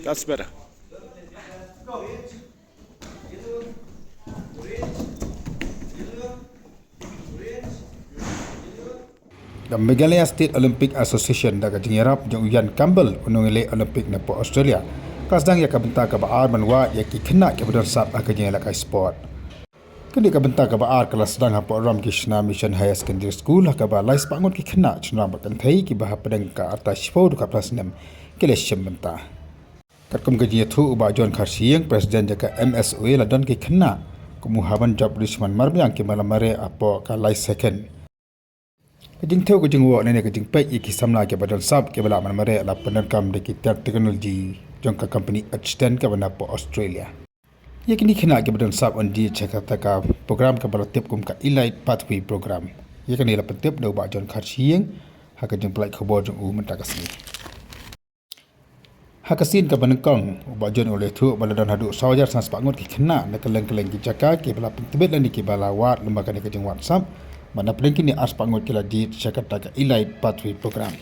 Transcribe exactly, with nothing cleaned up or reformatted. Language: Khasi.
That's better. The Meghalaya State Olympic Association da ka jingïarap jong u Ian Campbell, u nongïaleh Olympic na pdeng Australia, ka sdang ïa ka bynta kaba ar ban wad ïa ki khynnah kiba don sap ha ka jingïalehkai sport. Kane ka bynta kaba ar ka la sdang ha pdeng ram ki shna Mission Higher Secondary School, ha kaba lai spah ngut ki khynnah shynrang bad kynthei kiba hapdeng ka arta shiphew haduh ka phra snem ki la shim bynta. Katkum ka jingïathuh u Bah John Kharshiing, President jong ka M S O A, la don ki khynnah kum u Habanjop Rishman Marbiang kiba la mareh hapoh ka lai second. Ka jingthew ka jingwoh ne ka jingpeit ïa ki samla kiba don sap kiba la mareh la pyndonkam da ki tiar technology jong ka company H ten kaba na pdeng Australia. Ïa kine ki khynnah kiba don sap yn jied sha kata ka program kaba la tip kum ka Elite Pathway Program. Ïa kane la pyntip da u Bah John Kharshiing ha ka jingpynlait khubor jong u mynta ka sngi. Ha ka sien kaba nyngkong, u Bah John u la ïathuh ba la don haduh saw hajar san spah ngut ki khynnah na kylleng kylleng ki jaka kiba la pyntbit lane kiba la wad lyngba kane ka jingwad sap, bad napdeng kine ar spah ngut ki la jied sha kata ka Elite Pathway Program.